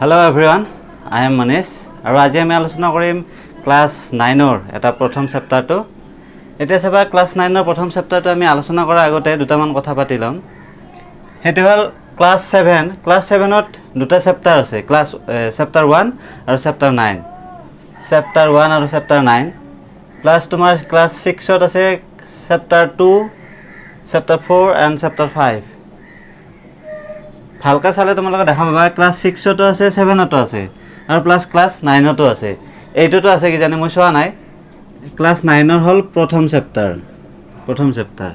Hello everyone, I am Manish আৰু আজি আমি আলোচনা কৰিম ক্লাছ নাইনৰ এটা প্ৰথম চেপ্টাৰটো। এতিয়া চাবা, ক্লাছ নাইনৰ প্ৰথম চেপ্টাৰটো আমি আলোচনা কৰাৰ আগতে দুটামান কথা পাতি ল'ম। সেইটো হ'ল ক্লাছ ছেভেন, ক্লাছ ছেভেনত দুটা চেপ্টাৰ আছে, ক্লাছ চেপ্টাৰ ওৱান আৰু চেপ্টাৰ নাইন। চেপ্টাৰ ওৱান আৰু চেপ্টাৰ নাইন। প্লাছ তোমাৰ ক্লাছ ছিক্সত আছে chapter 2, chapter 4 and chapter 5। ভালকৈ চালে তোমালোকে দেখা পাবা, ক্লাছ ছিক্সতো আছে, ছেভেনতো আছে আৰু প্লাছ ক্লাছ নাইনতো আছে। এইটোতো আছে কিজানি, মই চোৱা নাই। ক্লাছ নাইনৰ হ'ল প্ৰথম চেপ্টাৰ, প্ৰথম চেপ্টাৰ।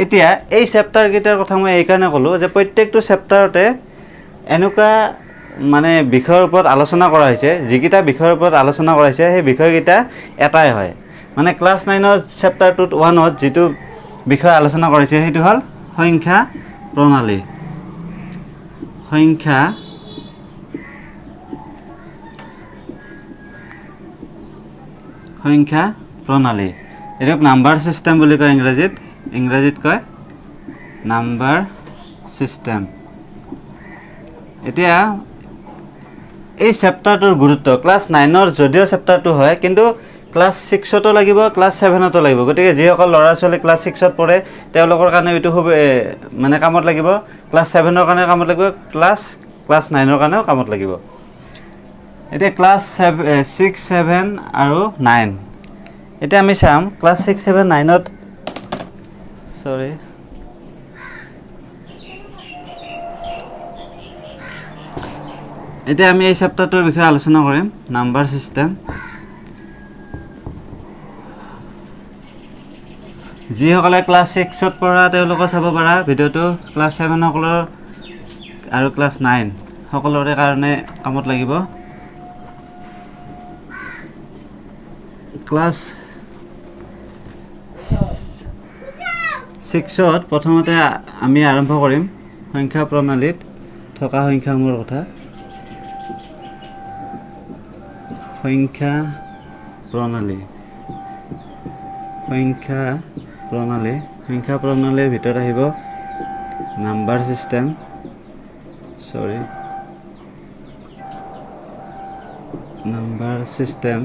এতিয়া এই চেপ্টাৰকেইটাৰ কথা মই এইকাৰণে ক'লোঁ যে প্ৰত্যেকটো চেপ্টাৰতে এনেকুৱা মানে বিষয়ৰ ওপৰত আলোচনা কৰা হৈছে, যিকেইটা বিষয়ৰ ওপৰত আলোচনা কৰা হৈছে সেই বিষয়কেইটা এটাই হয়। মানে ক্লাছ নাইনৰ চেপ্টাৰটোত ওৱানত যিটো বিষয় আলোচনা কৰিছে সেইটো হ'ল সংখ্যা প্ৰণালী। সংখ্যা সংখ্যা প্ৰণালী, এইটোক নাম্বাৰ ছিষ্টেম বুলি কয় ইংৰাজীত, ইংৰাজীত কয় নাম্বাৰ ছিষ্টেম। এতিয়া এই চেপ্টাৰটোৰ গুৰুত্ব ক্লাছ নাইনৰ যদিও চেপ্টাৰটো হয়, কিন্তু ক্লাছ ছিক্সতো লাগিব, ক্লাছ ছেভেনতো লাগিব। গতিকে যিসকল ল'ৰা ছোৱালী ক্লাছ ছিক্সত পঢ়ে তেওঁলোকৰ কাৰণে এইটো খুব মানে কামত লাগিব, ক্লাছ ছেভেনৰ কাৰণে কামত লাগিব, ক্লাছ ক্লাছ নাইনৰ কাৰণেও কামত লাগিব। এতিয়া ক্লাছ ছিক্স, ছেভেন আৰু নাইন, এতিয়া আমি চাম ক্লাছ ছিক্স, ছেভেন, নাইনত, চৰি, এতিয়া আমি এই চেপ্টাৰটোৰ বিষয়ে আলোচনা কৰিম, নাম্বাৰ ছিষ্টেম। যিসকলে ক্লাছ ছিক্সত পঢ়া তেওঁলোকে চাব পাৰা ভিডিঅ'টো, ক্লাছ ছেভেনসকলৰ আৰু ক্লাছ নাইন সকলোৰে কাৰণে কামত লাগিব। ক্লাছ ছিক্সত প্ৰথমতে আমি আৰম্ভ কৰিম সংখ্যা প্ৰণালীত থকা সংখ্যাসমূহৰ কথা। সংখ্যা প্ৰণালী, সংখ্যা প্ৰণালী, সংখ্যা প্ৰণালীৰ ভিতৰত আহিব নাম্বাৰ ছিষ্টেম, চৰি, নাম্বাৰ ছিষ্টেম।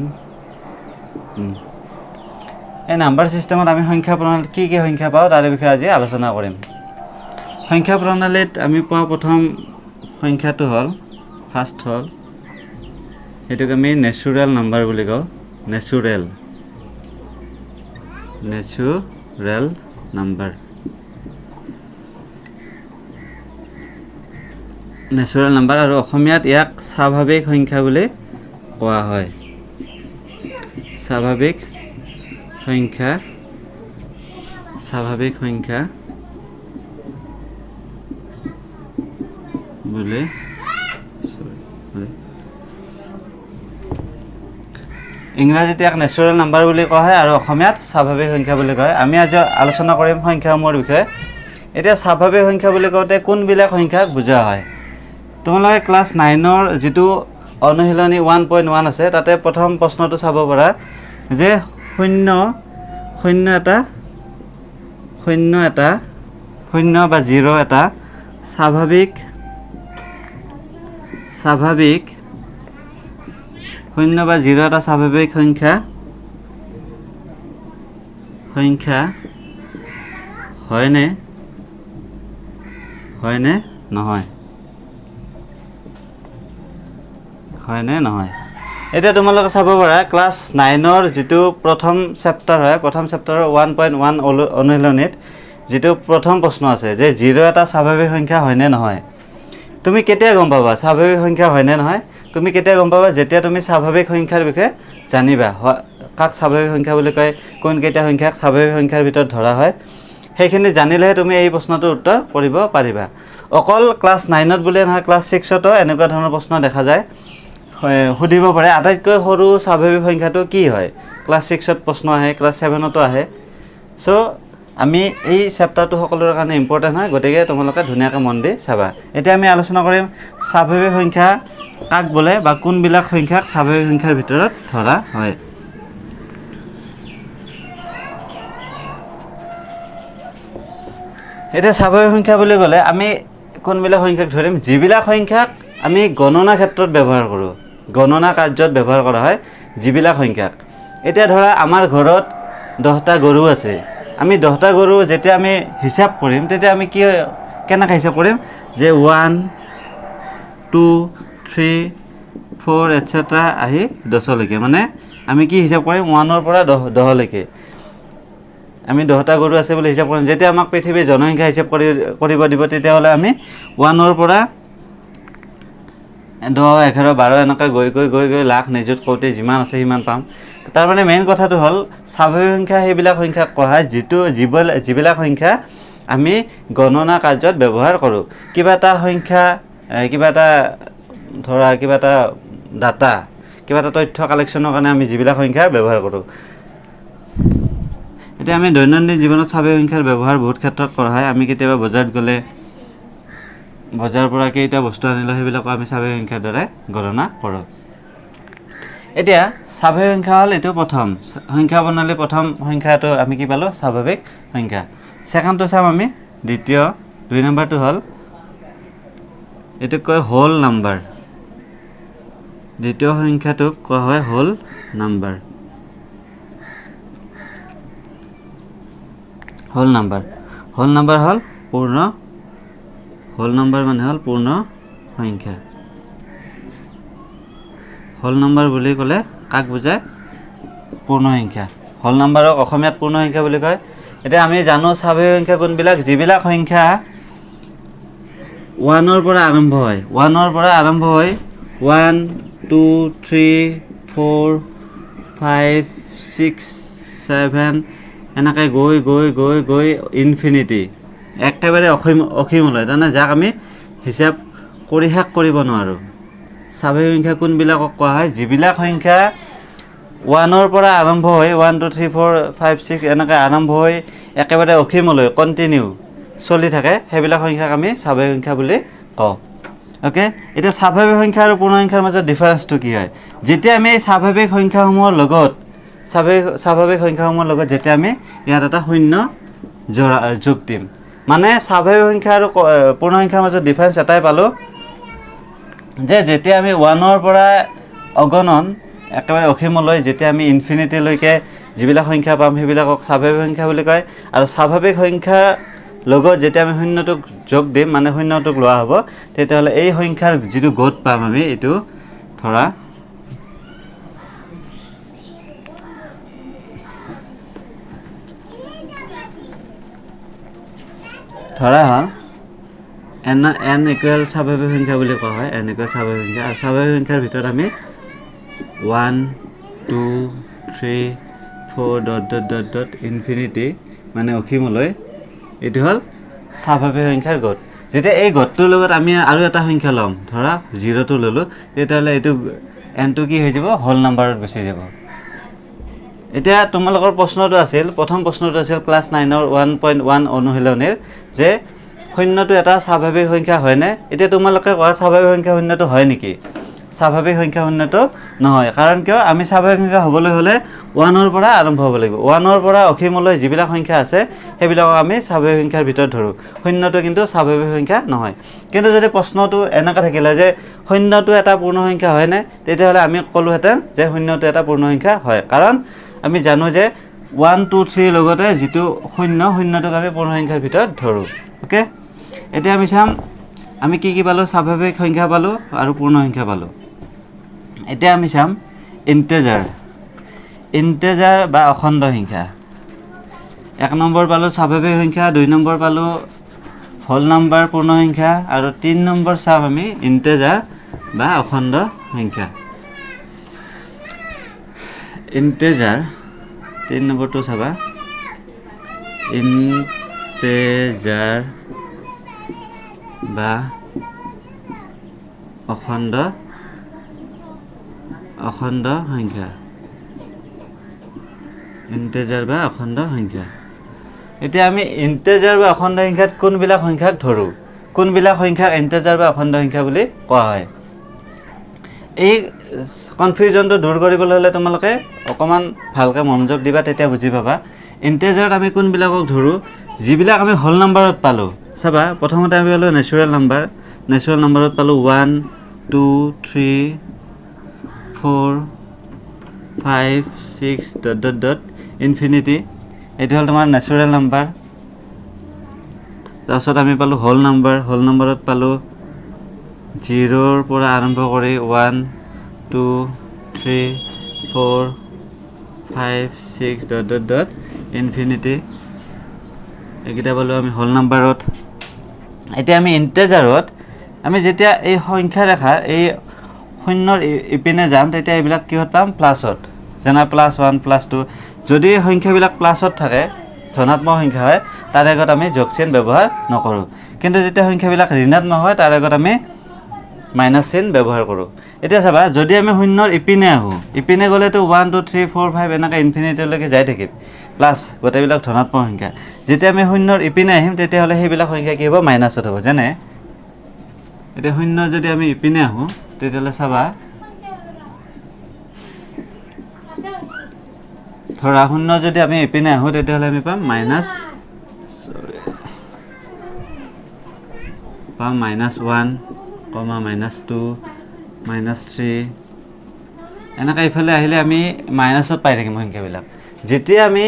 এই নাম্বাৰ ছিষ্টেমত আমি সংখ্যা প্ৰণালীত কি কি সংখ্যা পাওঁ তাৰে বিষয়ে আজি আলোচনা কৰিম। সংখ্যা প্ৰণালীত আমি পোৱা প্ৰথম সংখ্যাটো হ'ল, ফাৰ্ষ্ট হ'ল, সেইটোক আমি নেচাৰেল নাম্বাৰ বুলি কওঁ। Natural, natural number, natural number আৰু অসমীয়াত ইয়াক স্বাভাৱিক সংখ্যা বুলি কোৱা হয়। স্বাভাৱিক সংখ্যা, স্বাভাৱিক সংখ্যা বুলি, বুলি ইংৰাজীত ইয়াক নেচাৰেল নাম্বাৰ বুলি কোৱা হয় আৰু অসমীয়াত স্বাভাৱিক সংখ্যা বুলি কয়। আমি আজি আলোচনা কৰিম সংখ্যাসমূহৰ বিষয়ে। এতিয়া স্বাভাৱিক সংখ্যা বুলি কওঁতে কোনবিলাক সংখ্যাক বুজোৱা হয়? তোমালোকে ক্লাছ নাইনৰ যিটো অনুশীলনী 1.1 আছে তাতে প্ৰথম প্ৰশ্নটো চাব পাৰা যে শূন্য, শূন্য এটা, শূন্য এটা, শূন্য বা জিৰ' এটা স্বাভাৱিক, স্বাভাৱিক শূন্য বা জিৰ' এটা স্বাভাৱিক সংখ্যা, সংখ্যা হয়নে, হয়নে নহয়, হয়নে নহয়। এতিয়া তোমালোকে চাব পাৰা ক্লাছ নাইনৰ যিটো প্ৰথম চেপ্টাৰ হয়, প্ৰথম চেপ্টাৰৰ 1.1 অনুশীলনীত যিটো প্ৰথম প্ৰশ্ন আছে যে জিৰ' এটা স্বাভাৱিক সংখ্যা হয়নে নহয়। তুমি কেতিয়া গম পাবা স্বাভাৱিক সংখ্যা হয়নে নহয়? তুমি কেতিয়া গম পাবা? যেতিয়া তুমি স্বাভাৱিক সংখ্যাৰ বিষয়ে জানিবা, কাক স্বাভাৱিক সংখ্যা বুলি কয়, কোনকেইটা সংখ্যাক স্বাভাৱিক সংখ্যাৰ ভিতৰত ধৰা হয়, সেইখিনি জানিলেহে তুমি এই প্ৰশ্নটোৰ উত্তৰ কৰিব পাৰিবা। অকল ক্লাছ নাইনত বুলিয়ে নহয়, ক্লাছ ছিক্সতো এনেকুৱা ধৰণৰ প্ৰশ্ন দেখা যায়, সুধিব পাৰে আটাইতকৈ সৰু স্বাভাৱিক সংখ্যাটো কি হয়। ক্লাছ ছিক্সত প্ৰশ্ন আহে, ক্লাছ ছেভেনতো আহে। আমি এই চেপ্টাৰটো সকলোৰে কাৰণে ইম্পৰ্টেণ্ট হয়, গতিকে তোমালোকে ধুনীয়াকৈ মন দি চাবা। এতিয়া আমি আলোচনা কৰিম স্বাভাৱিক সংখ্যা কাক বোলে বা কোনবিলাক সংখ্যাক স্বাভাৱিক সংখ্যাৰ ভিতৰত ধৰা হয়। এতিয়া স্বাভাৱিক সংখ্যা বুলি ক'লে আমি কোনবিলাক সংখ্যাক ধৰিম? যিবিলাক সংখ্যাক আমি গণনা ক্ষেত্ৰত ব্যৱহাৰ কৰোঁ, গণনা কাৰ্যত ব্যৱহাৰ কৰা হয় যিবিলাক সংখ্যাক। এতিয়া ধৰা আমাৰ ঘৰত 10টা গৰু আছে, আমি 10টা গৰু যেতিয়া আমি হিচাপ কৰিম তেতিয়া আমি কি কেনেকৈ হিচাপ কৰিম যে 1 2 3 4 এটচেট্ৰা আহি 10লৈকে, মানে আমি কি হিচাপ কৰিম 1ৰ পৰা 10লৈকে আমি 10টা গৰু আছে বুলি হিচাপ কৰিম। যেতিয়া আমাক পৃথিৱীৰ জনসংখ্যা হিচাপ কৰিব দিব তেতিয়াহ'লে আমি 1ৰ পৰা 10 11 12 এনেকৈ গৈ গৈ গৈ গৈ লাখ নিযুত কোটি যিমান আছে সিমান পাম। তাৰমানে মেইন কথাটো হ'ল স্বাভাৱিক সংখ্যা সেইবিলাক সংখ্যাক কোৱা হয় যিবিলাক সংখ্যা আমি গণনা কাৰ্যত ব্যৱহাৰ কৰোঁ। কিবা এটা সংখ্যা, কিবা এটা ধৰা কিবা এটা ডাটা, কিবা এটা তথ্য কালেকশ্যনৰ কাৰণে আমি যিবিলাক সংখ্যা ব্যৱহাৰ কৰোঁ। এতিয়া আমি দৈনন্দিন জীৱনত স্বাভাৱিক সংখ্যাৰ ব্যৱহাৰ বহুত ক্ষেত্ৰত কৰা হয়। আমি কেতিয়াবা বজাৰত গ'লে বজাৰৰ পৰা কেইটা বস্তু আনিলোঁ সেইবিলাকো আমি স্বাভাৱিক সংখ্যাৰ দ্বাৰাই গণনা কৰোঁ। এতিয়া স্বাভাৱিক সংখ্যা হ'ল এইটো প্ৰথম সংখ্যা প্ৰণালীৰ প্ৰথম সংখ্যাটো আমি কি পালোঁ, স্বাভাৱিক সংখ্যা। ছেকেণ্ডটো চাম আমি, দ্বিতীয় 2 নম্বৰটো হ'ল এইটোক কয় হোল নাম্বাৰ। দ্বিতীয় সংখ্যাটোক কোৱা হয় whole number. Whole number, whole number হ'ল পূৰ্ণ, হোল নাম্বাৰ মানে হ'ল পূৰ্ণ সংখ্যা। হোল নাম্বাৰ বুলি ক'লে কাক বুজায়? পূৰ্ণ সংখ্যা। হোল নাম্বাৰক অসমীয়াত পূৰ্ণ সংখ্যা বুলি কয়। এতিয়া আমি জানো স্বাভাৱিক সংখ্যা কোনবিলাক, যিবিলাক সংখ্যা 1ৰ পৰা আৰম্ভ হয়, 1ৰ পৰা আৰম্ভ হৈ 1 2 3 4 5 6 7 এনেকৈ গৈ গৈ গৈ গৈ ইনফিনিটি, একেবাৰে অসীমলৈ, তাৰমানে যাক আমি হিচাপ কৰি শেষ কৰিব নোৱাৰোঁ। স্বাভাৱিক সংখ্যা কোনবিলাকক কোৱা হয়? যিবিলাক সংখ্যা 1ৰ পৰা আৰম্ভ হৈ 1 2 3 4 5 6 এনেকৈ আৰম্ভ হৈ একেবাৰে অসীমলৈ কণ্টিনিউ চলি থাকে, সেইবিলাক সংখ্যাক আমি স্বাভাৱিক সংখ্যা বুলি কওঁ। অ'কে, এতিয়া স্বাভাৱিক সংখ্যা আৰু পূৰ্ণ সংখ্যাৰ মাজত ডিফাৰেঞ্চটো কি হয়? যেতিয়া আমি স্বাভাৱিক সংখ্যাসমূহৰ লগত স্বাভাৱিক সংখ্যাসমূহৰ লগত যেতিয়া আমি ইয়াত এটা শূন্য জোৰা যোগ দিম, মানে স্বাভাৱিক সংখ্যা আৰু পূৰ্ণ সংখ্যাৰ মাজত ডিফাৰেঞ্চ এটাই পালোঁ যে যেতিয়া আমি 1ৰ পৰা অগণন একেবাৰে অসীমলৈ যেতিয়া আমি ইনফিনিটিলৈকে যিবিলাক সংখ্যা পাম সেইবিলাকক স্বাভাৱিক সংখ্যা বুলি কয়। আৰু স্বাভাৱিক সংখ্যাৰ লগত যেতিয়া আমি শূন্যটোক যোগ দিম, মানে শূন্যটোক লোৱা হ'ব, তেতিয়াহ'লে এই সংখ্যাৰ যিটো গোট পাম আমি, এইটো ধৰা ধৰা হ'ল এন, এন ইকুৱেল স্বাভাৱিক সংখ্যা বুলি কোৱা হয়, এন ইকুৱেল স্বাভাৱিক সংখ্যা। আৰু স্বাভাৱিক সংখ্যাৰ ভিতৰত আমি 1 2 3 4 dot dot dot dot infinity, মানে অসীমলৈ, এইটো হ'ল স্বাভাৱিক সংখ্যাৰ গোট। যেতিয়া এই গোটটোৰ লগত আমি আৰু এটা সংখ্যা ল'ম, ধৰা 0টো ল'লোঁ, তেতিয়াহ'লে এইটো এনটো কি হৈ যাব, হোল নাম্বাৰত গুচি যাব। এতিয়া তোমালোকৰ প্ৰশ্নটো আছিল, প্ৰথম প্ৰশ্নটো আছিল ক্লাছ 9ৰ 1.1 অনুশীলনীৰ যে শূন্যটো এটা স্বাভাৱিক সংখ্যা হয়নে? এতিয়া তোমালোকে কোৱা স্বাভাৱিক সংখ্যা শূন্যটো হয় নেকি? স্বাভাৱিক সংখ্যা শূন্যটো নহয়। কাৰণ কিয়? আমি স্বাভাৱিক সংখ্যা হ'বলৈ হ'লে 1ৰ পৰা আৰম্ভ হ'ব লাগিব। 1ৰ পৰা অসীমলৈ যিবিলাক সংখ্যা আছে সেইবিলাকক আমি স্বাভাৱিক সংখ্যাৰ ভিতৰত ধৰোঁ। শূন্যটো কিন্তু স্বাভাৱিক সংখ্যা নহয়। কিন্তু যদি প্ৰশ্নটো এনেকৈ থাকিলে যে শূন্যটো এটা পূৰ্ণ সংখ্যা হয়নে, তেতিয়াহ'লে আমি ক'লোহেঁতেন যে শূন্যটো এটা পূৰ্ণ সংখ্যা হয়। কাৰণ আমি জানো যে 1 2 3 লগতে যিটো শূন্য, শূন্যটোক আমি পূৰ্ণ সংখ্যাৰ ভিতৰত ধৰোঁ। অ'কে, এতিয়া আমি চাম আমি কি কি পালোঁ, স্বাভাৱিক সংখ্যা পালোঁ আৰু পূৰ্ণ সংখ্যা পালোঁ। এতিয়া আমি চাম ইণ্টেজাৰ, ইণ্টেজাৰ বা অখণ্ড সংখ্যা। 1 নম্বৰ পালোঁ স্বাভাৱিক সংখ্যা, 2 নম্বৰ পালোঁ হোল নাম্বাৰ পূৰ্ণ সংখ্যা, আৰু 3 নম্বৰ চাম আমি ইণ্টেজাৰ বা অখণ্ড সংখ্যা। ইণ্টেজাৰ 3 নম্বৰটো চাবা, ইণ্টেজাৰ বা অখণ্ড, অখণ্ড সংখ্যা, ইণ্টেজাৰ বা অখণ্ড সংখ্যা। এতিয়া আমি ইণ্টেজাৰ বা অখণ্ড সংখ্যাত কোনবিলাক সংখ্যাক ধৰোঁ, কোনবিলাক সংখ্যাক ইণ্টেজাৰ বা অখণ্ড সংখ্যা বুলি কোৱা হয়, এই কনফিউজনটো দূৰ কৰিবলৈ হ'লে তোমালোকে অকণমান ভালকৈ মনোযোগ দিবা, তেতিয়া বুজি পাবা। ইণ্টেজাৰত আমি কোনবিলাকক ধৰোঁ, যিবিলাক আমি হোল নাম্বাৰত পালোঁ। চাবা, প্ৰথমতে আমি পালোঁ নেচাৰেল নাম্বাৰ, নেচাৰেল নাম্বাৰত পালোঁ 1 2 3 4 5 6 dot dot dot infinity, এইটো হ'ল তোমাৰ নেচাৰেল নাম্বাৰ। তাৰপিছত আমি পালোঁ হোল নাম্বাৰ। হোল নাম্বাৰত পালোঁ জিৰ'ৰ পৰা আৰম্ভ কৰি 1 2 3 4 5 6 ডট ডট ডট ইনফিনিটি, এইকেইটা পালোঁ আমি হোল নাম্বাৰত। এতিয়া আমি ইণ্টেজাৰত আমি যেতিয়া এই সংখ্যা ৰেখা এই শূন্যৰ ইপিনে যাম, তেতিয়া এইবিলাক কিহত পাম? প্লাছত, যেনে প্লাছ ওৱান, প্লাছ টু। যদি সংখ্যাবিলাক প্লাছত থাকে, ধনাত্মক সংখ্যা হয়, তাৰ আগত আমি যোগ চিন ব্যৱহাৰ নকৰোঁ। কিন্তু যেতিয়া সংখ্যাবিলাক ঋণাত্মক হয়, তাৰ আগত আমি মাইনাছ চিন ব্যৱহাৰ কৰোঁ। এতিয়া চাবা, যদি আমি শূন্যৰ ইপিনে আহোঁ, ইপিনে গ'লেতো 1 2 3 4 5 এনেকৈ ইনফিনিটিলৈকে যাই থাকিম, প্লাছ গোটেইবিলাক ধনাত্মক সংখ্যা। যেতিয়া আমি শূন্যৰ ইপিনে আহিম, তেতিয়াহ'লে সেইবিলাক সংখ্যা কি হ'ব? মাইনাছত হ'ব। যেনে এতিয়া শূন্য যদি আমি ইপিনে আহোঁ, তেতিয়াহ'লে চাবা, ধৰা শূন্য যদি আমি ইপিনে আহোঁ, তেতিয়াহ'লে আমি পাম মাইনাছ, চৰি, পাম minus one comma minus two minus three, এনেকৈ ইফালে আহিলে আমি মাইনাছত পাই থাকিম সংখ্যাবিলাক। যেতিয়া আমি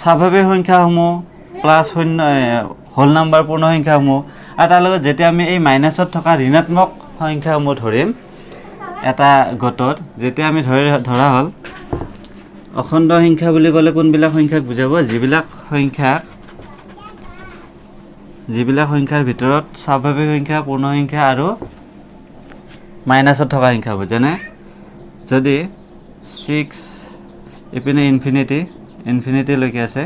স্বাভাৱিক সংখ্যাসমূহ প্লাছ শূন্য, হোল নাম্বাৰ, পূৰ্ণ সংখ্যাসমূহ আৰু তাৰ লগত যেতিয়া আমি এই মাইনাছত থকা ঋণাত্মক সংখ্যাসমূহ ধৰিম এটা গোটত, যেতিয়া আমি ধৰা হ'ল অখণ্ড সংখ্যা বুলি ক'লে কোনবিলাক সংখ্যাক বুজাব? যিবিলাক সংখ্যাৰ ভিতৰত স্বাভাৱিক সংখ্যা, পূৰ্ণ সংখ্যা আৰু মাইনাছত থকা সংখ্যা হ'ব। যেনে যদি ছিক্স ইপিনে ইনফিনিটি, ইনফিনিটিলৈকে আছে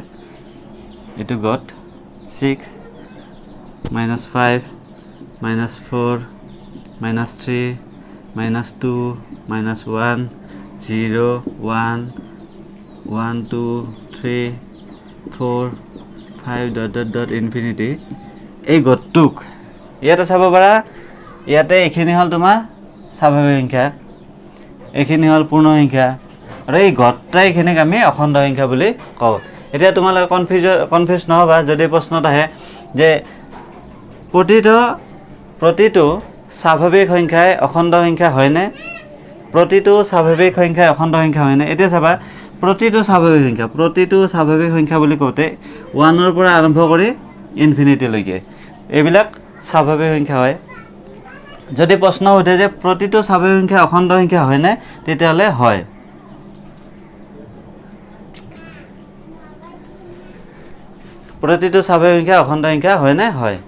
এইটো গোট, 6 minus 5 minus 4 minus 3 minus 2 minus 1 0 1 1 2 3 4 5 dot dot dot infinity, এই গোটটোক ইয়াতে চাব পাৰা। ইয়াতে এইখিনি হ'ল তোমাৰ স্বাভাৱিক সংখ্যা, এইখিনি হ'ল পূৰ্ণ সংখ্যা আৰু এই গোটেইখিনিক আমি অখণ্ড সংখ্যা বুলি কওঁ। এতিয়া তোমালোকে কনফিউজ নহ'বা। যদি প্ৰশ্নত আহে যে প্ৰতিটো স্বাভাৱিক সংখ্যাই অখণ্ড সংখ্যা হয়নে, প্ৰতিটো স্বাভাৱিক সংখ্যাই অখণ্ড সংখ্যা হয়নে? এতিয়া চাবা, প্ৰতিটো স্বাভাৱিক সংখ্যা বুলি কওঁতে ওৱানৰ পৰা আৰম্ভ কৰি ইনফিনিটিলৈকে এইবিলাক স্বাভাৱিক সংখ্যা হয়। যদি প্ৰশ্ন সোধে যে প্ৰতিটো স্বাভাৱিক সংখ্যা অখণ্ড সংখ্যা হয়নে, তেতিয়াহ'লে হয়। প্ৰতিটো স্বাভাৱিক সংখ্যা অখণ্ড সংখ্যা হয়নে? হয়।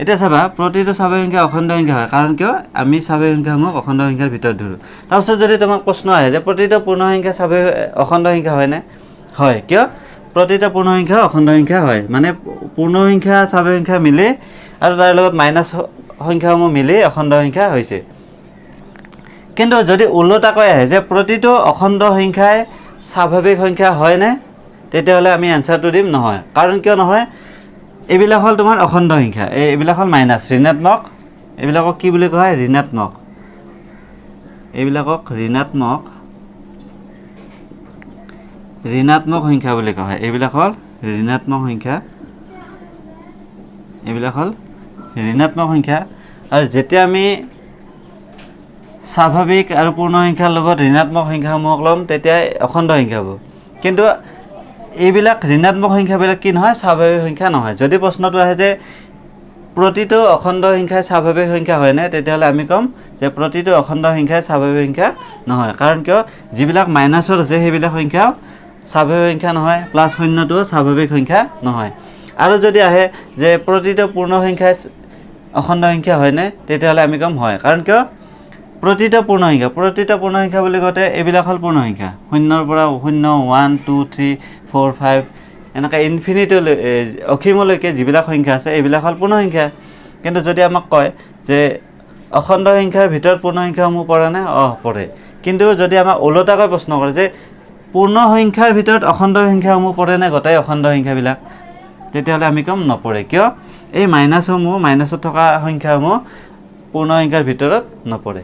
এতিয়া চাবা, প্ৰতিটো স্বাভাৱিক সংখ্যা অখণ্ড সংখ্যা হয়, কাৰণ কিয়? আমি স্বাভাৱিক সংখ্যাসমূহ অখণ্ড সংখ্যাৰ ভিতৰত ধৰোঁ। তাৰপিছত যদি তোমাক প্ৰশ্ন আহে যে প্ৰতিটো পূৰ্ণ সংখ্যা স্বাভাৱিক অখণ্ড সংখ্যা হয়নে? হয়। কিয়? প্ৰতিটো পূৰ্ণ সংখ্যা অখণ্ড সংখ্যা হয়, মানে পূৰ্ণ সংখ্যা স্বাভাৱিক সংখ্যা মিলি আৰু তাৰ লগত মাইনাছ সংখ্যাসমূহ মিলি অখণ্ড সংখ্যা হৈছে। কিন্তু যদি ওলোটাকৈ আহে যে প্ৰতিটো অখণ্ড সংখ্যাই স্বাভাৱিক সংখ্যা হয়নে, তেতিয়াহ'লে আমি এনচাৰটো দিম নহয়। কাৰণ কিয় নহয়? এইবিলাক হ'ল তোমাৰ অখণ্ড সংখ্যা, এইবিলাক হ'ল মাইনাছ, ঋণাত্মক। এইবিলাকক কি বুলি কোৱা হয়? ঋণাত্মক। এইবিলাকক ঋণাত্মক সংখ্যা বুলি কোৱা হয়। এইবিলাক হ'ল ঋণাত্মক সংখ্যা, এইবিলাক হ'ল ঋণাত্মক সংখ্যা। আৰু যেতিয়া আমি স্বাভাৱিক আৰু পূৰ্ণ সংখ্যাৰ লগত ঋণাত্মক সংখ্যাসমূহক ল'ম, তেতিয়া অখণ্ড সংখ্যা হ'ব। কিন্তু এইবিলাক ঋণাত্মক সংখ্যাবিলাক কি নহয়? স্বাভাৱিক সংখ্যা নহয়। যদি প্ৰশ্নটো আহে যে প্ৰতিটো অখণ্ড সংখ্যাই স্বাভাৱিক সংখ্যা হয়নে, তেতিয়াহ'লে আমি ক'ম যে প্ৰতিটো অখণ্ড সংখ্যাই স্বাভাৱিক সংখ্যা নহয়। কাৰণ কিয়? যিবিলাক মাইনাছত আছে সেইবিলাক সংখ্যাও স্বাভাৱিক সংখ্যা নহয়, প্লাছ শূন্যটোও স্বাভাৱিক সংখ্যা নহয়। আৰু যদি আহে যে প্ৰতিটো পূৰ্ণ সংখ্যাই অখণ্ড সংখ্যা হয়নে, তেতিয়াহ'লে আমি ক'ম হয়। কাৰণ কিয়? প্ৰতিটো পূৰ্ণ সংখ্যা বুলি কওঁতে এইবিলাক হ'ল পূৰ্ণ সংখ্যা, শূন্যৰ পৰা শূন্য, 1 2 3 4 5 এনেকৈ ইনফিনিটিলৈ, অসীমলৈকে যিবিলাক সংখ্যা আছে এইবিলাক হ'ল পূৰ্ণ সংখ্যা। কিন্তু যদি আমাক কয় যে অখণ্ড সংখ্যাৰ ভিতৰত পূৰ্ণ সংখ্যাসমূহ পৰেনে? অঁ, পৰে। কিন্তু যদি আমাক ওলোটাকৈ প্ৰশ্ন কৰে যে পূৰ্ণ সংখ্যাৰ ভিতৰত অখণ্ড সংখ্যাসমূহ পৰেনে, গোটেই অখণ্ড সংখ্যাবিলাক, তেতিয়াহ'লে আমি ক'ম নপৰে। কিয়? এই মাইনাছসমূহ, মাইনাছত থকা সংখ্যাসমূহ পূৰ্ণ সংখ্যাৰ ভিতৰত নপৰে।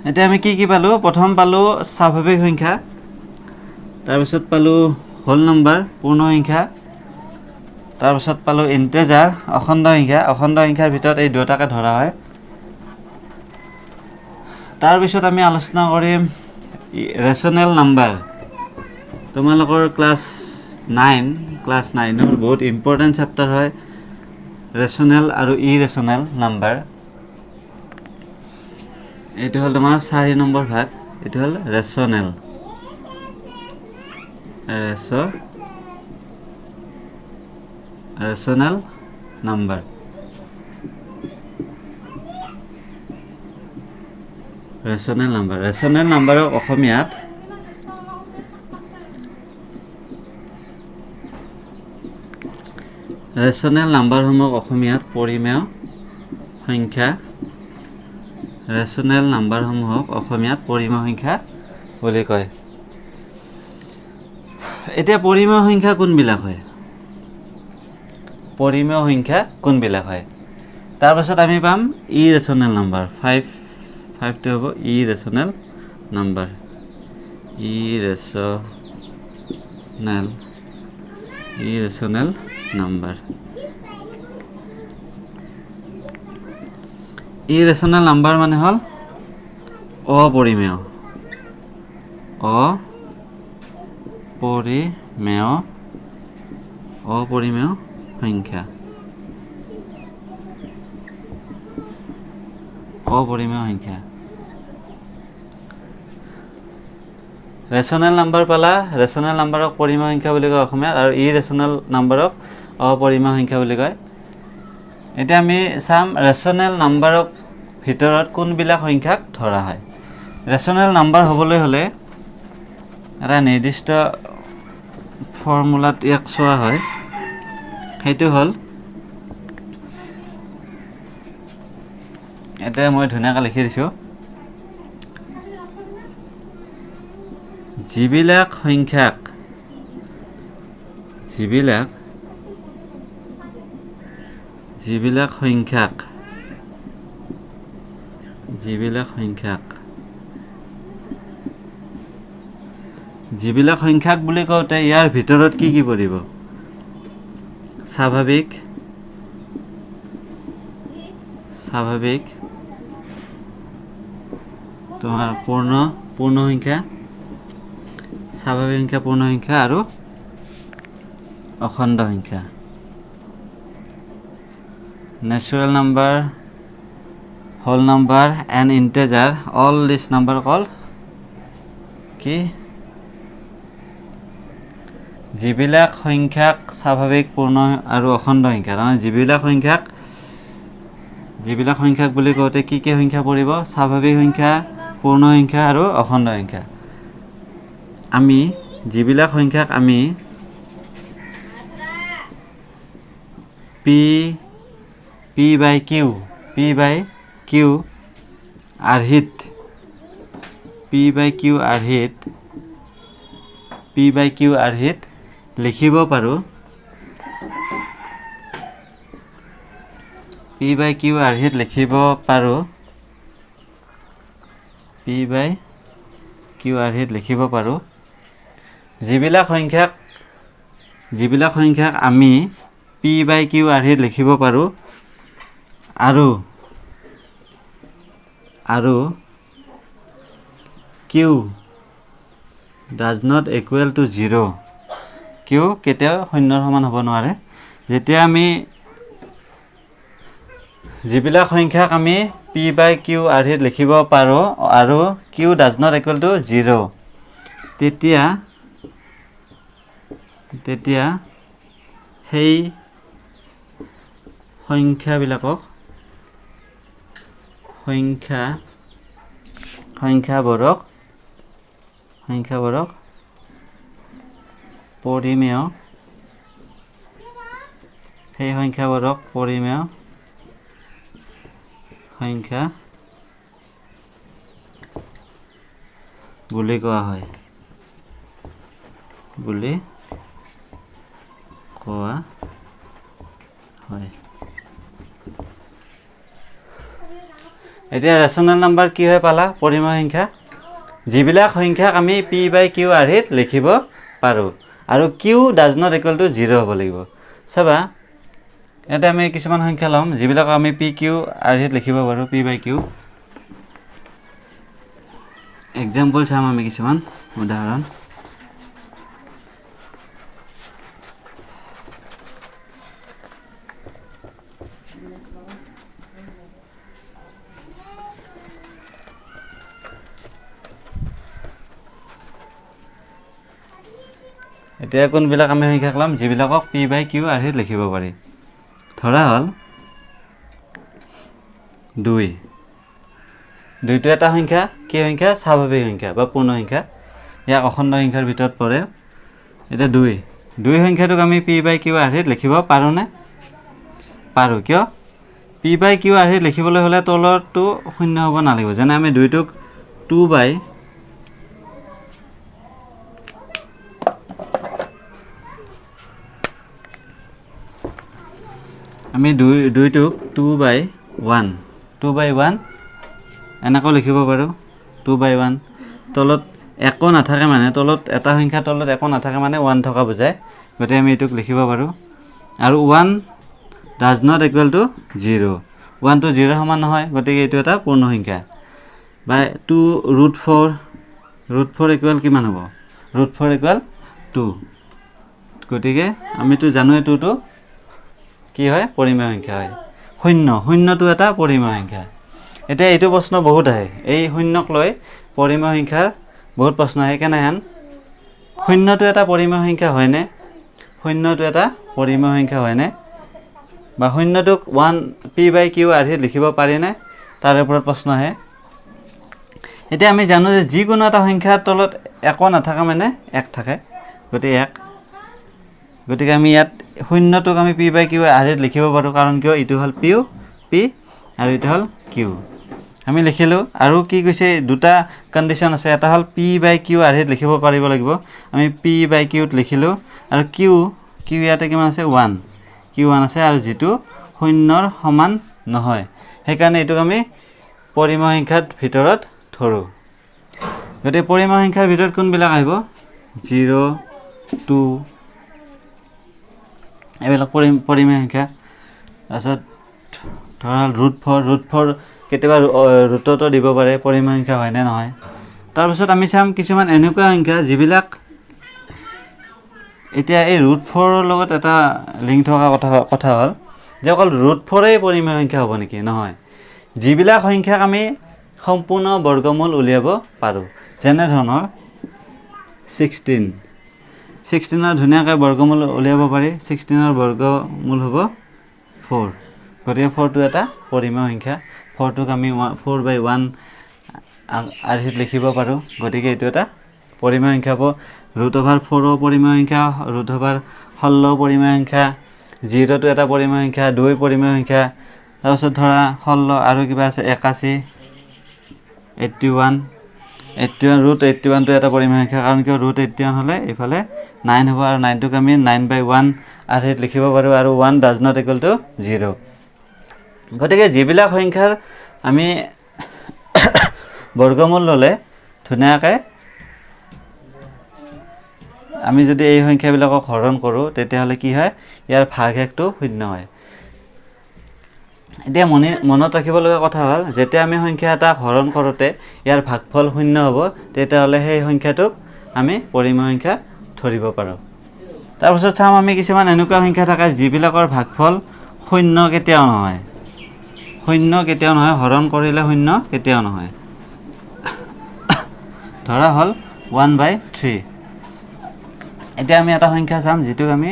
এতিয়া আমি কি কি পালোঁ? প্ৰথম পালোঁ স্বাভাৱিক সংখ্যা, তাৰপিছত পালোঁ হোল নম্বৰ, পূৰ্ণ সংখ্যা, তাৰপাছত পালোঁ ইণ্টেজাৰ, অখণ্ড সংখ্যা। অখণ্ড সংখ্যাৰ ভিতৰত এই দুয়োটাকে ধৰা হয়। তাৰপিছত আমি আলোচনা কৰিম ৰেচনেল নাম্বাৰ। তোমালোকৰ ক্লাছ নাইনৰ বহুত ইম্পৰ্টেণ্ট চেপ্টাৰ হয় ৰেচনেল আৰু ইৰেচনেল নাম্বাৰ। এইটো হ'ল তোমাৰ 4 নম্বৰ ভাগ, এইটো হ'ল ৰেচনেল নাম্বাৰ। ৰেচনেল নাম্বাৰক অসমীয়াত ৰেচনেল নাম্বাৰসমূহক অসমীয়াত পৰিমেয় সংখ্যা, ৰেচনেল নাম্বাৰসমূহক অসমীয়াত পৰিমেয় সংখ্যা বুলি কয়। এতিয়া পৰিমেয় সংখ্যা কোনবিলাক হয়? পৰিমেয় সংখ্যা কোনবিলাক হয়? তাৰপাছত আমি পাম ইৰেচনেল নাম্বাৰ। ফাইভটো হ'ব ইৰেচনেল number, irrational number. Irrational number মানে হ'ল অপৰিমেয়, অপৰিমেয়, অপৰিমেয় সংখ্যা, অপৰিমেয় সংখ্যা। ৰেচনেল নাম্বাৰ পালা, ৰেচনেল নাম্বাৰক পৰিমেয় সংখ্যা বুলি কয় অসমীয়াত, আৰু ইৰেচনেল নাম্বাৰক অপৰিমেয় সংখ্যা বুলি কয়। এতিয়া আমি চাম ৰেচনেল নাম্বাৰক ভিতৰত কোনবিলাক সংখ্যাক ধৰা হয়। ৰেচনেল নাম্বাৰ হ'বলৈ হ'লে এটা নিৰ্দিষ্ট ফৰ্মুলাত ইয়াক চোৱা হয়, সেইটো হ'ল, এতিয়া মই ধুনীয়াকৈ লিখি দিছোঁ, যিবিলাক সংখ্যাক, যিবিলাক, যিবিলাক সংখ্যাক, যিবিলাক সংখ্যাক, যিবিলাক সংখ্যাক বুলি কওঁতে ইয়াৰ ভিতৰত কি কি পৰিব? স্বাভাৱিক, স্বাভাৱিক তোমাৰ পূৰ্ণ সংখ্যা, স্বাভাৱিক সংখ্যা, পূৰ্ণ সংখ্যা আৰু অখণ্ড সংখ্যা। Natural number, whole number and integer, all this number call কি? যিবিলাক সংখ্যাক স্বাভাৱিক, পূৰ্ণ আৰু অখণ্ড সংখ্যা, তাৰমানে যিবিলাক সংখ্যাক বুলি কওঁতে কি কি সংখ্যা পৰিব? স্বাভাৱিক সংখ্যা, পূৰ্ণ সংখ্যা আৰু অখণ্ড সংখ্যা। আমি যিবিলাক সংখ্যাক আমি P by Q, P by Q আৰ্হিত, P by Q আৰ্হিত, P by Q আৰ্হিত লিখিব পাৰোঁ, পি বাই কিউ আৰ্হিত লিখিব পাৰোঁ, পি বাই কিউ আৰ্হিত লিখিব পাৰোঁ। যিবিলাক সংখ্যাক আমি পি বাই কিউ আৰ্হিত লিখিব পাৰোঁ আৰু Q does not equal to zero', Q কেতিয়াও শূন্যৰ সমান হ'ব নোৱাৰে। যেতিয়া আমি যিবিলাক সংখ্যাক আমি পি বাই কিউ আৰ্হিত লিখিব পাৰোঁ আৰু Q does not equal to zero', তেতিয়া সেই সংখ্যাবিলাকক, সংখ্যা, সংখ্যাবোৰক, সংখ্যাবোৰক পৰিমেয়, সেই সংখ্যাবোৰক পৰিমেয় সংখ্যা বুলি কোৱা হয়, বুলি কোৱা হয়। এতিয়া ৰেচনেল নাম্বাৰ কি হয় পালা? পৰিমেয় সংখ্যা, যিবিলাক সংখ্যাক আমি পি বাই কিউ আৰ্হিত লিখিব পাৰোঁ আৰু Q does not equal to zero' হ'ব লাগিব। চাবা, ইয়াতে আমি কিছুমান সংখ্যা ল'ম যিবিলাক আমি পি কিউ আৰ্হিত লিখিব পাৰোঁ, পি বাই কিউ। এক্সাম্পল চাম আমি কিছুমান উদাহৰণ। এতিয়া কোনবিলাক আমি সংখ্যা ল'ম যিবিলাকক পি বাই কিউ আৰ্হিত লিখিব পাৰি। ধৰা হ'ল দুই, দুইটো এটা সংখ্যা, কি সংখ্যা? স্বাভাৱিক সংখ্যা বা পূৰ্ণ সংখ্যা, ইয়াক অখণ্ড সংখ্যাৰ ভিতৰত পৰে। এতিয়া দুই, দুই সংখ্যাটোক আমি পি বাই কিউ আৰ্হিত লিখিব পাৰোঁনে? পাৰোঁ। কিয়? পি বাই কিউ আৰ্হিত লিখিবলৈ হ'লে তলৰটো শূন্য হ'ব নালাগিব। যেনে আমি দুইটোক টু বাই আমি দুইটোক two by one, two by one এনেকৈ লিখিব পাৰোঁ। টু বাই ওৱান, তলত একো নাথাকে মানে তলত এটা সংখ্যা তলত একো নাথাকে মানে ওৱান থকা বুজায়, গতিকে আমি এইটোক লিখিব পাৰোঁ। আৰু one does not equal to zero', ওৱানটো জিৰ' সমান নহয়, গতিকে এইটো এটা পূৰ্ণ সংখ্যা। By two root four, root four equal কিমান হ'ব? ৰুট ফ'ৰ ইকুৱেল টু, গতিকে আমিতো জানোৱে টুটো কি হয়? পৰিমেয় সংখ্যা হয়। শূন্য, শূন্যটো এটা পৰিমেয় সংখ্যা। এতিয়া এইটো প্ৰশ্ন বহুত আহে, এই শূন্যক লৈ পৰিমেয় সংখ্যাৰ বহুত প্ৰশ্ন আহে। কেনেহেন? শূন্যটো এটা পৰিমেয় সংখ্যা হয়নে? শূন্যটো এটা পৰিমেয় সংখ্যা হয়নে? বা শূন্যটোক ওৱান পি বাই কিউ আৰ্হিত লিখিব পাৰিনে? তাৰ ওপৰত প্ৰশ্ন আহে। এতিয়া আমি জানো যে যিকোনো এটা সংখ্যাৰ তলত একো নাথাকে মানে এক থাকে, গতিকে এক। গতিকে আমি ইয়াত শূন্যটোক আমি পি বাই কিউ আৰ্হিত লিখিব পাৰোঁ, কাৰণ কিয়? এইটো হ'ল পিউ পি আৰু এইটো হ'ল কিউ। আমি লিখিলোঁ। আৰু কি কৈছে? দুটা কণ্ডিশ্যন আছে, এটা হ'ল পি বাই কিউ আৰ্হিত লিখিব পাৰিব লাগিব, আমি পি বাই কিউত লিখিলোঁ। আৰু কিউ, কিউ ইয়াতে কিমান আছে? ওৱান, কিউ ওৱান আছে, আৰু যিটো শূন্যৰ সমান নহয়, সেইকাৰণে এইটোক আমি পৰিমেয় সংখ্যাৰ ভিতৰত ধৰোঁ। গতিকে পৰিমেয় সংখ্যাৰ ভিতৰত কোনবিলাক আহিব? জিৰ', টু, এইবিলাক পৰিমেয় সংখ্যা। তাৰপিছত ধৰা হ'ল ৰুট ফ'ৰ, ৰুট ফ'ৰ কেতিয়াবা ৰুটতো দিব পাৰে, পৰিমেয় সংখ্যা হয়নে নহয়। তাৰপিছত আমি চাম কিছুমান এনেকুৱা সংখ্যা যিবিলাক এতিয়া এই ৰুট ফ'ৰৰ লগত এটা লিংক থকা কথা হ'ল যে অকল ৰুট ফ'ৰেই পৰিমেয় সংখ্যা হ'ব নেকি? নহয়, যিবিলাক সংখ্যাক আমি সম্পূৰ্ণ বৰ্গমূল উলিয়াব পাৰোঁ, যেনেধৰণৰ ছিক্সটিন, ছিক্সটিনৰ ধুনীয়াকৈ বৰ্গমূল উলিয়াব পাৰি। ছিক্সটিনৰ বৰ্গমূল হ'ব ফ'ৰ, গতিকে ফ'ৰটো এটা পৰিমেয় সংখ্যা। ফ'ৰটোক আমি ফ'ৰ বাই ওৱান আৰ্হিত লিখিব পাৰোঁ, গতিকে এইটো এটা পৰিমেয় সংখ্যা হ'ব। ৰুট অভাৰ ফ'ৰো পৰিমেয় সংখ্যা, ৰুট অভাৰ 16 পৰিমেয় সংখ্যা, জিৰ'টো এটা পৰিমেয় সংখ্যা, দুই পৰিমেয় সংখ্যা। তাৰপিছত ধৰা 16 আৰু কিবা আছে 81, eighty one, eighty one, root eighty ওৱানটো এটা পৰিমেয় সংখ্যা, কাৰণ কিয়? ৰুট এইট্টি ওৱান হ'লে এইফালে নাইন হ'ব, আৰু নাইনটোক আমি নাইন বাই ওৱান আৰ্হিত লিখিব পাৰোঁ, আৰু one does not equal to zero'. গতিকে যিবিলাক সংখ্যাৰ আমি বৰ্গমূল ল'লে ধুনীয়াকৈ আমি যদি এই সংখ্যাবিলাকক হৰণ কৰোঁ তেতিয়াহ'লে কি হয়? ইয়াৰ ভাগশেষটো শূন্য হয়। এতিয়া মনত ৰাখিব লগা কথা হ'ল, যেতিয়া আমি সংখ্যা এটাক হৰণ কৰোঁতে ইয়াৰ ভাগফল শূন্য হ'ব, তেতিয়াহ'লে সেই সংখ্যাটোক আমি পৰিমেয় সংখ্যা ধৰিব পাৰোঁ। তাৰপিছত চাম আমি কিছুমান এনেকুৱা সংখ্যা থাকে যিবিলাকৰ ভাগফল শূন্য কেতিয়াও নহয়, শূন্য কেতিয়াও নহয়, হৰণ কৰিলে শূন্য কেতিয়াও নহয়। ধৰা হ'ল ওৱান বাই থ্ৰী। এতিয়া আমি এটা সংখ্যা চাম যিটোক আমি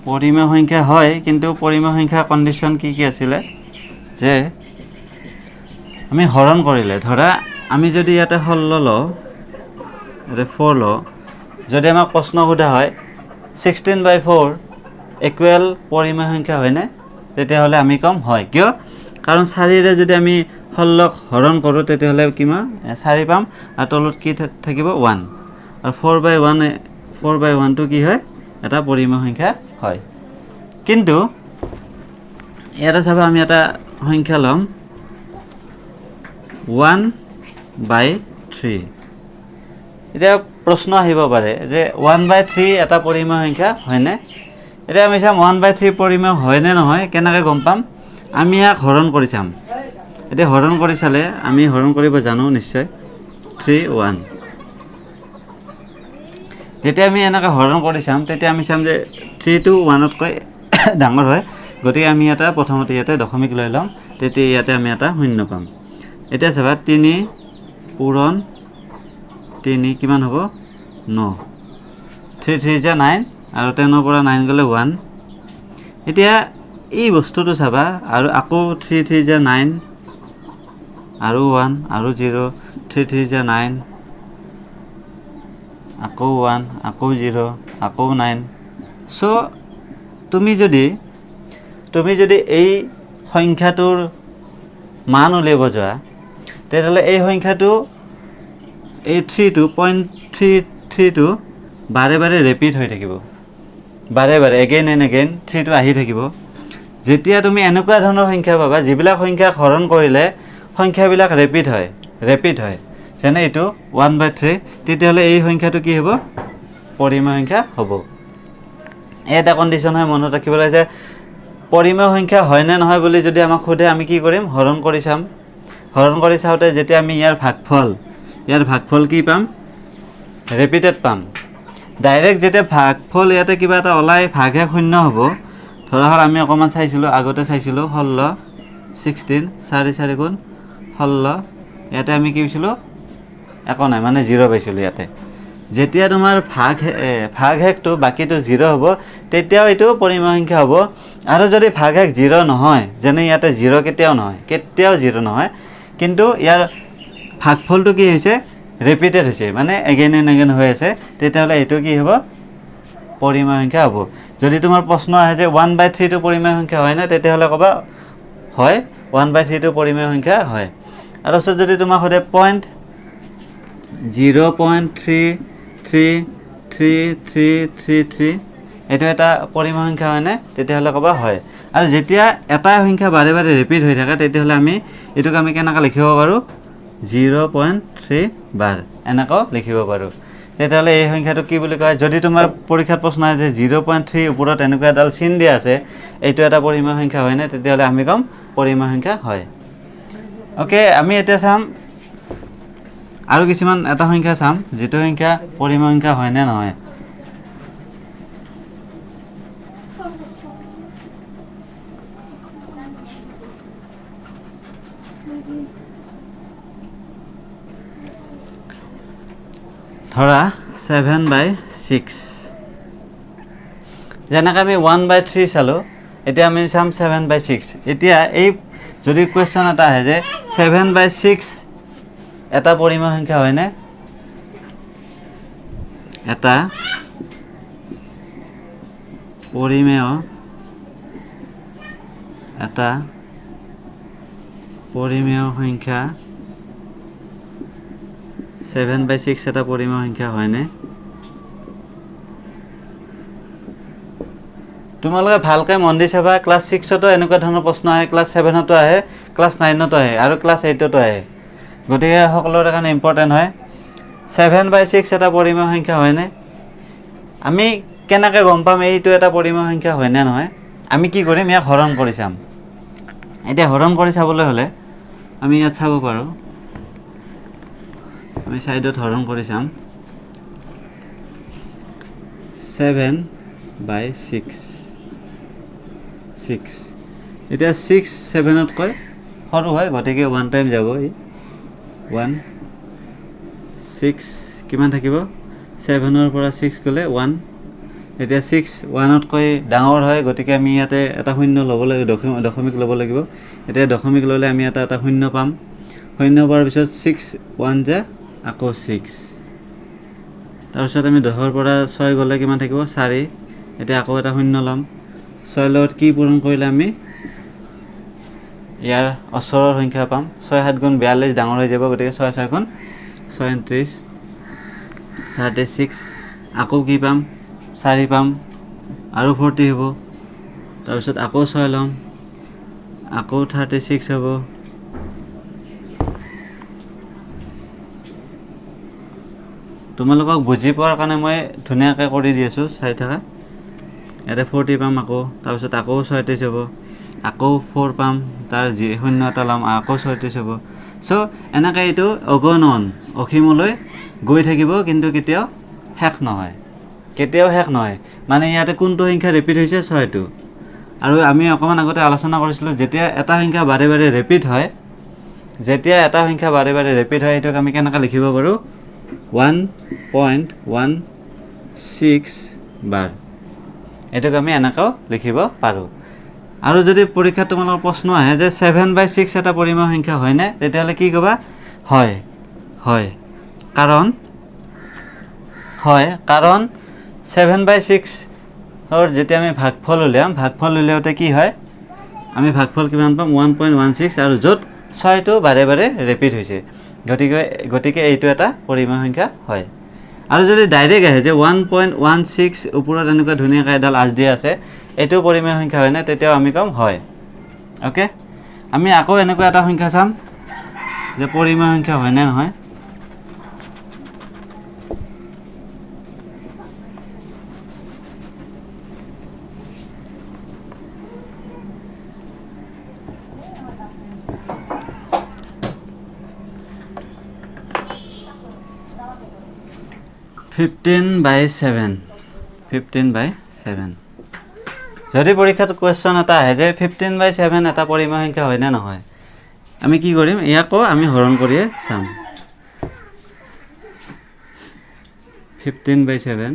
পৰিমেয় সংখ্যা হয়, কিন্তু পৰিমেয় সংখ্যাৰ কণ্ডিশ্যন কি কি আছিলে যে আমি হৰণ কৰিলে, ধৰা আমি যদি ইয়াতে 16 লওঁ, ইয়াতে ফ'ৰ লওঁ, যদি আমাক প্ৰশ্ন সোধা হয় ছিক্সটিন বাই ফ'ৰ ইকুৱেল পৰিমেয় সংখ্যা হয়নে, তেতিয়াহ'লে আমি ক'ম হয়। কিয়? কাৰণ চাৰিৰে যদি আমি 16ক হৰণ কৰোঁ তেতিয়াহ'লে কিমান? চাৰি পাম, আৰু তলত কি থাকিব? ওৱান। আৰু ফ'ৰ বাই ওৱান, ফ'ৰ বাই ওৱানটো কি হয়? এটা পৰিমেয় সংখ্যা হয়। কিন্তু ইয়াতে চাবা আমি এটা সংখ্যা ল'ম ওৱান বাই থ্ৰী। এতিয়া প্ৰশ্ন আহিব পাৰে যে 1/3 এটা পৰিমেয় সংখ্যা হয়নে। এতিয়া আমি চাম 1/3 পৰিমেয় হয়নে নহয় কেনেকৈ গম পাম, আমি ইয়াক হৰণ কৰি চাম। এতিয়া হৰণ কৰি চালে আমি হৰণ কৰিব জানো নিশ্চয়, 3 1। যেতিয়া আমি এনেকৈ হৰণ কৰি চাম তেতিয়া আমি চাম যে 3টো 1তকৈ ডাঙৰ হয়, গতিকে আমি এটা প্ৰথমতে ইয়াতে দশমিক লৈ ল'ম, তেতিয়া ইয়াতে আমি এটা শূন্য পাম। এতিয়া চাবা 3 পূৰণ 3 কিমান হ'ব, 9, 3 3 যা 9 আৰু 10ৰ পৰা 9 গ'লে 1। এতিয়া এই বস্তুটো চাবা আৰু আকৌ 3 3 যা 9 আৰু 1 আৰু 0, 3 3 যা 9 আকৌ 1 আকৌ 0 আকৌ 9। চ' তুমি যদি এই সংখ্যাটোৰ মান উলিয়াব যোৱা তেতিয়াহ'লে এই সংখ্যাটো এই থ্ৰীটো 0.33টো বাৰে বাৰে ৰিপিট হৈ থাকিব, বাৰে বাৰে এগেইন এণ্ড এগেইন 3টো আহি থাকিব। যেতিয়া তুমি এনেকুৱা ধৰণৰ সংখ্যা পাবা যিবিলাক সংখ্যা হৰণ কৰিলে সংখ্যাবিলাক ৰিপিট হয়, যেনে এইটো 1/3, তেতিয়াহ'লে এই সংখ্যাটো কি হ'ব, পৰিমেয় সংখ্যা হ'ব। এই এটা কণ্ডিশ্যন হয় মনত ৰাখিব লাগে যে পৰিমেয় সংখ্যা হয়নে নহয় বুলি যদি আমাক সোধে আমি কি কৰিম, হৰণ কৰি চাম। হৰণ কৰি চাওঁতে যেতিয়া আমি ইয়াৰ ভাগফল কি পাম, ৰিপিটেড পাম। ডাইৰেক্ট যেতিয়া ভাগফল ইয়াতে কিবা এটা ওলাই ভাগহে শূন্য হ'ব, ধৰা হ'ল আমি অকণমান চাইছিলোঁ আগতে চাইছিলোঁ 16 16 4 4 গুণ 16, ইয়াতে আমি কি পাইছিলোঁ, একো নাই মানে 0 পাইছিলোঁ। ইয়াতে যেতিয়া তোমাৰ ভাগশেষটো বাকীটো 0 হ'ব তেতিয়াও এইটো পৰিমেয় সংখ্যা হ'ব। আৰু যদি ভাগশেষ 0 নহয়, যেনে ইয়াতে 0 কেতিয়াও নহয়, কেতিয়াও 0 নহয়, কিন্তু ইয়াৰ ভাগফলটো কি হৈছে, ৰিপিটেড হৈছে, মানে এগেইন এণ্ড এগেইন হৈ আছে, তেতিয়াহ'লে এইটো কি হ'ব, পৰিমেয় সংখ্যা হ'ব। যদি তোমাৰ প্ৰশ্ন আহে যে 1/3টো পৰিমেয় সংখ্যা হয়নে, তেতিয়াহ'লে ক'বা হয়, 1/3টো পৰিমেয় সংখ্যা হয়। আৰু তাৰপিছত যদি তোমাক সোধে 0.333333, এইটো এটা পৰিমেয় সংখ্যা হয়নে, তেতিয়াহ'লে ক'বা হয়। আৰু যেতিয়া এটা সংখ্যা বাৰে বাৰে ৰিপিট হৈ থাকে তেতিয়াহ'লে আমি এইটোক আমি কেনেকৈ লিখিব পাৰোঁ, 0.3 বাৰ এনেকৈ লিখিব পাৰোঁ। তেতিয়াহ'লে এই সংখ্যাটো কি বুলি কয়, যদি তোমাৰ পৰীক্ষাত প্ৰশ্ন আহে যে 0.3 ওপৰত এনেকুৱা এডাল চিন দিয়া আছে, এইটো এটা পৰিমেয় সংখ্যা হয়নে, তেতিয়াহ'লে আমি ক'ম পৰিমেয় সংখ্যা হয়। অ'কে, আমি এতিয়া চাম আৰু কিছুমান এটা সংখ্যা চাম যিটো সংখ্যা পৰিমেয় সংখ্যা হয়নে নহয়। ধৰা 7/6, যেনেকৈ আমি 1/3 চালোঁ, এতিয়া আমি চাম 7/6। এতিয়া এই যদি কুৱেশ্যন এটা আহে যে 7/6 এটা পৰিমেয় সংখ্যা হয়নে, এটা পৰিমেয় সংখ্যা 7/6 এটা পৰিমেয় সংখ্যা হয়নে। তোমালোকে ভালকৈ মন দি চাবা, ক্লাছ 6তো এনেকুৱা ধৰণৰ প্ৰশ্ন আহে, ক্লাছ 7তো আহে, ক্লাছ 9তো আহে আৰু ক্লাছ 8তো আহে, গতিকে সকলোৰে কাৰণে ইম্পৰ্টেণ্ট হয়। 7/6 এটা পৰিমেয় সংখ্যা হয়নে, আমি কেনেকৈ গম পাম এইটো এটা পৰিমেয় সংখ্যা হয়নে নহয়, আমি কি কৰিম, ইয়াক হৰণ কৰি চাম। এতিয়া হৰণ কৰি চাবলৈ হ'লে আমি ইয়াত চাব পাৰোঁ, আমি ছাইডত হৰণ কৰি চাম 7/6 6। এতিয়া 6 7তকৈ সৰু হয়, গতিকে 1 টাইম যাব, 1 6 কিমান থাকিব, 7ৰ পৰা 6 গ'লে 1। এতিয়া 6 1তকৈ ডাঙৰ হয়, গতিকে আমি ইয়াতে এটা শূন্য ল'ব লাগিব, দশমিক ল'ব লাগিব। এতিয়া দশমিক ল'লে আমি এটা শূন্য পাম, শূন্য পোৱাৰ পিছত 6 1 যা আকৌ 6, তাৰপিছত আমি 10ৰ পৰা 6 গ'লে কিমান থাকিব, 4। এতিয়া আকৌ এটা শূন্য ল'ম, 6 লগত কি পূৰণ কৰিলে আমি ইয়াৰ ওচৰৰ সংখ্যা পাম, 6 7 গুণ 42 ডাঙৰ হৈ যাব, গতিকে 6 6 গুণ 36 36, আকৌ কি পাম, 4 পাম আৰু 40 হ'ব, তাৰপিছত আকৌ 6 ল'ম, আকৌ 36 হ'ব, তোমালোকক বুজি পোৱাৰ কাৰণে মই ধুনীয়াকৈ কৰি দি আছোঁ, চাই থাকা। ইয়াতে 40 পাম আকৌ, তাৰপিছত আকৌ 36 হ'ব, আকৌ 4 পাম, তাৰ যি শূন্য এটা ল'ম, আকৌ 36 হ'ব। চ' এনেকৈ এইটো অগণন অসীমলৈ গৈ থাকিব, কিন্তু কেতিয়াও শেষ নহয়, কেতিয়াও শেষ নহয়। মানে ইয়াতে কোনটো সংখ্যা ৰিপিট হৈছে? 6টো। আৰু আমি অকণমান আগতে আলোচনা কৰিছিলোঁ, যেতিয়া এটা সংখ্যা বাৰে বাৰে ৰিপিট হয়, যেতিয়া এটা সংখ্যা বাৰে বাৰে ৰিপিট হয়, সেইটোক আমি কেনেকৈ লিখিব পাৰোঁ? 1.16 বাৰ। এইটোক আমি এনেকৈও লিখিব পাৰোঁ। আৰু যদি পৰীক্ষাত তোমালোকৰ প্ৰশ্ন আহে যে 7/6 এটা পৰিমেয় সংখ্যা হয়নে, তেতিয়াহ'লে কি ক'বা? হয়, হয়, কাৰণ হয়, কাৰণ 7/6ৰ যেতিয়া আমি ভাগফল উলিয়াম, ভাগফল উলিয়াওঁতে কি হয়, আমি ভাগফল কিমান পাম? 1.16, আৰু য'ত 6টো বাৰে বাৰে ৰিপিট হৈছে, গতিকে এইটো এটা পৰিমেয় সংখ্যা হয়। আৰু যদি ডাইৰেক্ট আহে যে 1.16 ওপৰত এনেকুৱা ধুনীয়াকৈ এডাল আঁচ দিয়া আছে, এইটো পৰিমেয় সংখ্যা হয়নে, তেতিয়াও আমি ক'ম হয়। অ'কে, আমি আকৌ এনেকুৱা এটা সংখ্যা চাম যে পৰিমেয় সংখ্যা হয়নে নহয়। 15/7, 15/7। যদি পৰীক্ষাত কুৱেশ্যন এটা আহে যে 15/7 এটা পৰিমেয় সংখ্যা হয়নে নহয়, আমি কি কৰিম? ইয়াকো আমি হৰণ কৰিয়ে চাম। 15/7,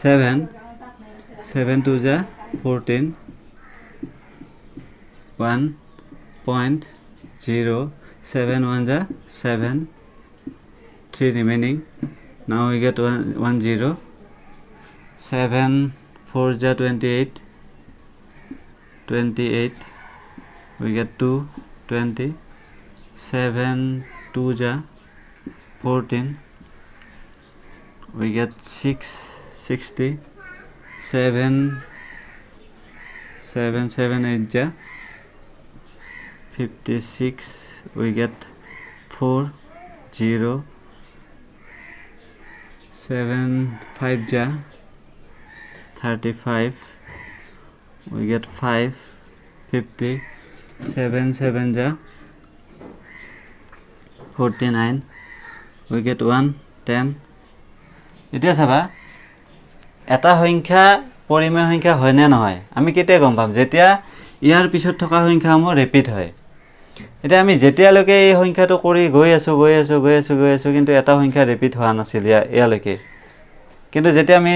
7, 7 2 যা 14, 1.0, 7 1 যা 7, 3 remaining. Now we get 1 1 0, 7 4 ja 28, 28 we get 2, 20, 7 2 ja 14, we get 6, 60, 7 7 7 8 ja 56, we get 4, 0, 7 5 ja 35, we get 5, 50, 7 7 ja 49, we get 1, 10। এতিয়া চাবা, এটা সংখ্যা পৰিমেয় সংখ্যা হয়নে নহয় আমি কেতিয়া গম পাম? যেতিয়া ইয়াৰ পিছত থকা সংখ্যাসমূহ ৰিপিট হয়। এতিয়া আমি যেতিয়ালৈকে এই সংখ্যাটো কৰি গৈ আছোঁ, গৈ আছোঁ, গৈ আছোঁ, গৈ আছোঁ, কিন্তু এটা সংখ্যা ৰিপিট হোৱা নাছিল ইয়ালৈকে। কিন্তু যেতিয়া আমি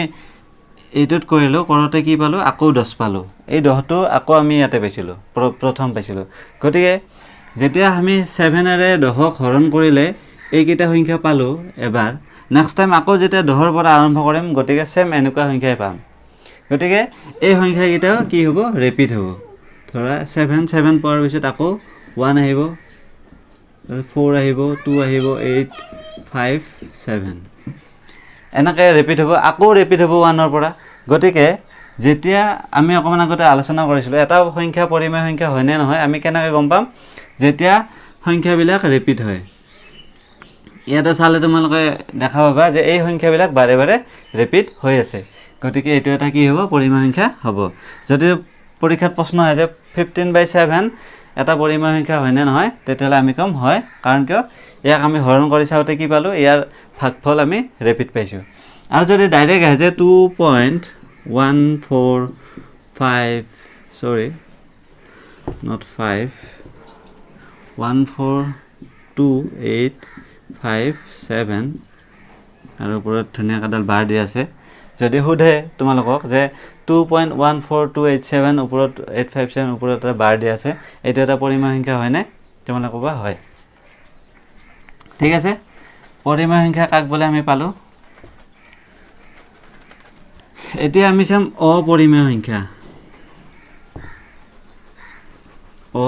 এইটোত কৰিলোঁ, কৰোঁতে কি পালোঁ? আকৌ 10 পালোঁ। এই 10টো আকৌ আমি ইয়াতে পাইছিলোঁ, প্ৰথম পাইছিলোঁ। গতিকে যেতিয়া আমি 7-এৰে 10ক হৰণ কৰিলে এইকেইটা সংখ্যা পালোঁ এবাৰ, নেক্সট টাইম আকৌ যেতিয়া 10ৰ পৰা আৰম্ভ কৰিম, গতিকে ছেম এনেকুৱা সংখ্যাই পাম। গতিকে এই সংখ্যাকেইটাও কি হ'ব? ৰিপিট হ'ব। ধৰা 7, 7 পোৱাৰ পিছত আকৌ 1 আহিব, 4 আহিব, 2 আহিব, 8, 5, 7, এনেকৈ ৰিপিট হ'ব, আকৌ ৰিপিট হ'ব 1ৰ পৰা। গতিকে যেতিয়া আমি অকণমান আগতে আলোচনা কৰিছিলোঁ, এটা সংখ্যা পৰিমেয় সংখ্যা হয়নে নহয় আমি কেনেকৈ গম পাম? যেতিয়া সংখ্যাবিলাক ৰিপিট হয়। ইয়াতে চালে তোমালোকে দেখা পাবা যে এই সংখ্যাবিলাক বাৰে বাৰে ৰিপিট হৈ আছে। গতিকে এইটো এটা কি হ'ব? পৰিমেয় সংখ্যা হ'ব। যদি পৰীক্ষাত প্ৰশ্ন আহে যে 15/7 এটা পৰিমেয় সংখ্যা হয়নে নহয়, তেতিয়াহ'লে আমি ক'ম হয়। কাৰণ কিয়? ইয়াক আমি হৰণ কৰি চাওঁতে কি পালোঁ? ইয়াৰ ভাগফল আমি ৰিপিট পাইছোঁ। আৰু যদি ডাইৰেক্ট আহে যে 2.145, sorry not 5, 1 4 2 8 5 7, আৰু ওপৰত ধুনীয়াকৈ এডাল বাৰ দি আছে। যদি সোধে তোমালোকক যে 2.14287 ওপৰত 857 ওপৰত এটা বাৰ দিয়া আছে, এইটো এটা পৰিমেয় সংখ্যা হয়নে? তোমালোকে ক'বা হয়। ঠিক আছে, পৰিমেয় সংখ্যা কাক বোলে আমি পালোঁ। এতিয়া আমি চাম অপৰিমেয় সংখ্যা।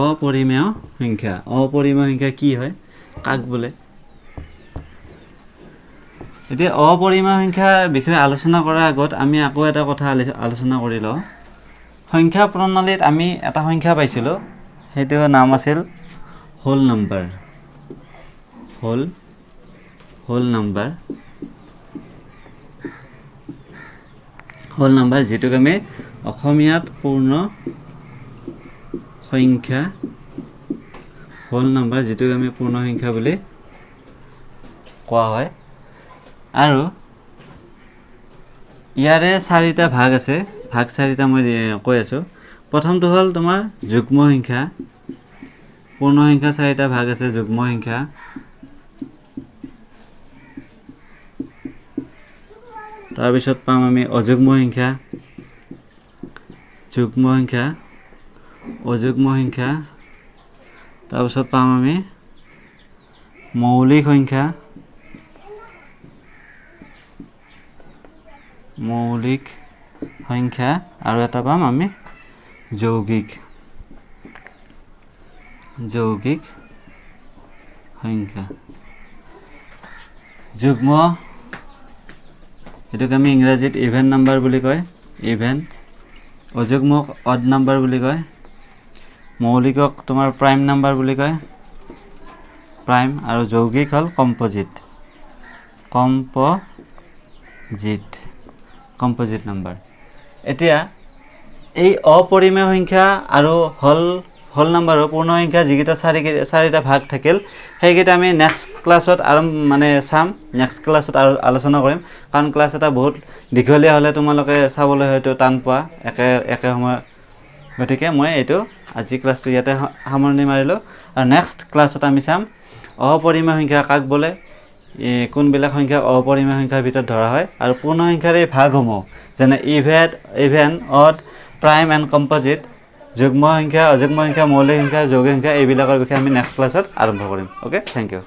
অপৰিমেয় সংখ্যা, অপৰিমেয় সংখ্যা কি হয়, কাক বোলে? এতিয়া অপৰিমেয় সংখ্যাৰ বিষয়ে আলোচনা কৰাৰ আগত আমি আকৌ এটা কথা আলোচনা কৰি লওঁ। সংখ্যা প্ৰণালীত আমি এটা সংখ্যা পাইছিলোঁ, সেইটোৰ নাম আছিল whole number. Whole number, whole number, যিটোক আমি অসমীয়াত পূৰ্ণ সংখ্যা, হোল নাম্বাৰ যিটোক আমি পূৰ্ণ সংখ্যা বুলি কোৱা হয়। আৰু ইয়াৰে চাৰিটা ভাগ আছে, ভাগ চাৰিটা মই কৈ আছোঁ। প্ৰথমটো হ'ল তোমাৰ যুগ্ম সংখ্যা। পূৰ্ণ সংখ্যা চাৰিটা ভাগ আছে, যুগ্ম সংখ্যা, তাৰপিছত পাম আমি অযুগ্ম সংখ্যা, যুগ্ম সংখ্যা, অযুগ্ম সংখ্যা, তাৰপিছত পাম আমি মৌলিক সংখ্যা, মৌলিক সংখ্যা, আৰু এটা পাম আমি যৌগিক, যৌগিক সংখ্যা। যুগ্ম এইটোক আমি ইংৰাজীত ইভেন নাম্বাৰ বুলি কয়, ইভেন। অযুগ্মক অড নাম্বাৰ বুলি কয়, মৌলিকক তোমাৰ প্ৰাইম নাম্বাৰ বুলি কয়, প্ৰাইম, আৰু যৌগিক হ'ল কম্পজিট, কম্পজিট, কম্পজিট নাম্বাৰ। এতিয়া এই অপৰিমেয় সংখ্যা আৰু হোল নাম্বাৰৰ পূৰ্ণ সংখ্যা যিকেইটা চাৰিটা ভাগ থাকিল, সেইকেইটা আমি নেক্সট ক্লাছত আৰম্ভ মানে চাম, নেক্সট ক্লাছত আৰু আলোচনা কৰিম। কাৰণ ক্লাছ এটা বহুত দীঘলীয়া হ'লে তোমালোকে চাবলৈ হয়তো টান পোৱা একে একে সময়ত। গতিকে মই এইটো আজি ক্লাছটো ইয়াতে সামৰণি মাৰিলোঁ। আৰু নেক্সট ক্লাছত আমি চাম অপৰিমেয় সংখ্যা কাক বোলে, কোনবিলাক সংখ্যা অপৰিমেয় সংখ্যাৰ ভিতৰত ধৰা হয়, আৰু পূৰ্ণ সংখ্যাৰ এই ভাগসমূহ যেনে even, odd, prime and composite, যুগ্ম সংখ্যা, অযুগ্ম সংখ্যা, মৌলিক সংখ্যা, যৌগিক সংখ্যা, এইবিলাকৰ বিষয়ে আমি নেক্সট ক্লাছত আৰম্ভ কৰিম। Okay, thank you.